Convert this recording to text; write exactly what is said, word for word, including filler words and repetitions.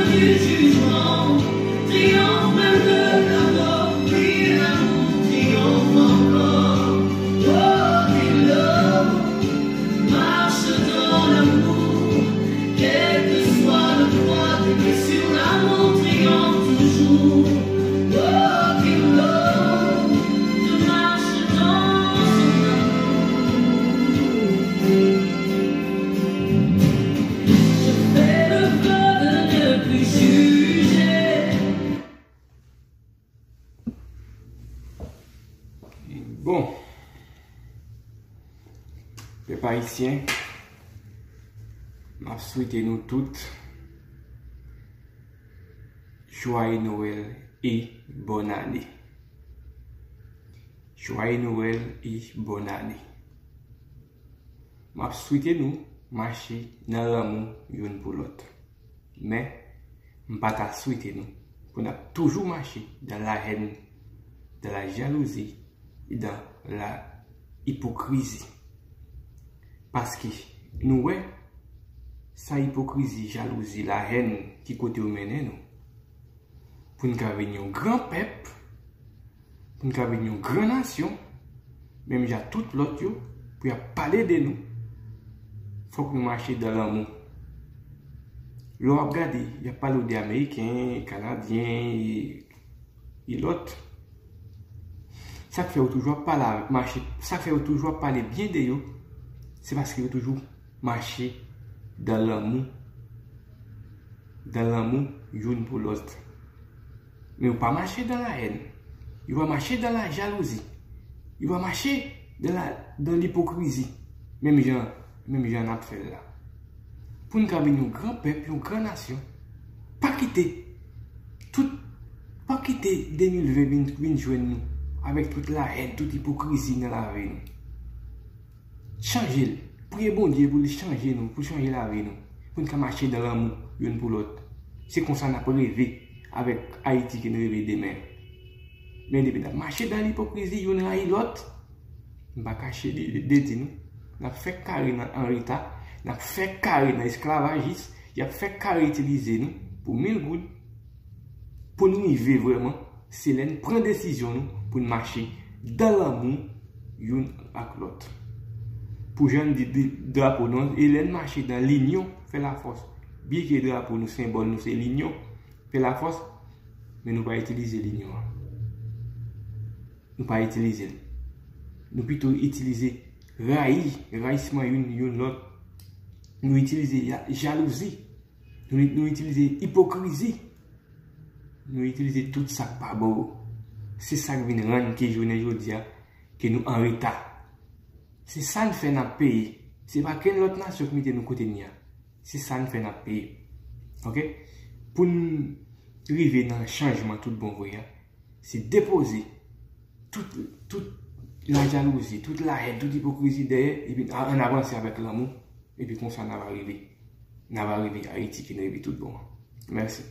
Du jugement, triomphe même de la mort, puis l'amour triomphe encore. Oh, quel love, marche dans l'amour, quel que soit le poids des blessures, l'amour triomphe toujours. Oh, quel love, de marche dans son amour. Je fais le vœu de ne plus juger. Bon. Pèp ayisyen, m ap swete nou tout joyeux Noël e bòn ane. Joyeux Noël e bòn ane. M ap swete nou mache nan lanmou youn pou lòt. Men, m pa ta swete nou pou n ap toujou mache dans la haine, dans la jalousie, dans la hypocrisie. Paske nou wè sa ipokrizi, jalouzi, la haine ki kote yo mennen nou. Pou n ka vin yon gran pèp, pou n ka vin yon gran nasyon, menm jan tout lòt yo, pou y ap pale de nou, fòk nou mache dans l'amour. Lè w ap gade, y ap pale w de Ameriken, Kanadyen, e, e lòt. Sa k fè yo toujou ap pale avèk, mache, sa k fè yo toujou ap pale byen de yo, se paske yo toujou mache dans l'amour, dans l'amour youn pou lòt. Men yo pa mache dans la haine. Yo pa mache dans la jalousie. Yo pa mache dans la, dans l'hypocrisie. Menm jan, menm jan n ap fè l la. Pou n ka vin yon gran pèp, yon gran nasyon, pa kite tout, pa kite de mil ven vin, vin jwenn nou avèk tout la haine, tout ipokrizi nan lavi nou. Chanje l. Priye Bondye pou li chanje nou, pou chanje lavi nou. Pou n ka mache dans l'amour youn pou lòt. Se konsa n ap reve avèk Ayiti ke n reve demen. Men depi n ap mache dans l'hypocrisie, youn rayi lòt, m pa kache de, de, de di nou, n ap fè kare nan, an reta, n ap fè kare nan esklavajis, y ap fè kare itilize nou pou mil goud. Pou n rive vrèman, se lè n pran desizyon nou pou n mache dans l'amour youn ak lòt. Pou jan n di, di drapo nou an, e lè n mache dans l'union fait la force. Byen ke drapo nou, senbòl nou se linyon, fè lafòs, men nou pa itilize linyon an. Nou pa itilize l. Nou pito itilize rayi, rayisman youn, youn lòt. Nou itilize ya, jalouzi. Nou, nou itilize ipokrizi. Nou itilize tout sa k pa bon. Se sa k vin rann ke jounen jodi a, ke nou an reta. Se sa n fè n ap peye. Se pa kenn lòt nasyon k mete nou kote n ye a. Se sa n fè n ap peye. Oke? Pou n rive nan chanjman tout bon vre a, se depoze tout, tout lajalouzi, tout lahèn, tout ipokrizi dèyè, epi an, ann avanse avèk lanmou, epi konsa n ava rive. N ava rive Ayiti ki n reve tout bon an. Mèsi.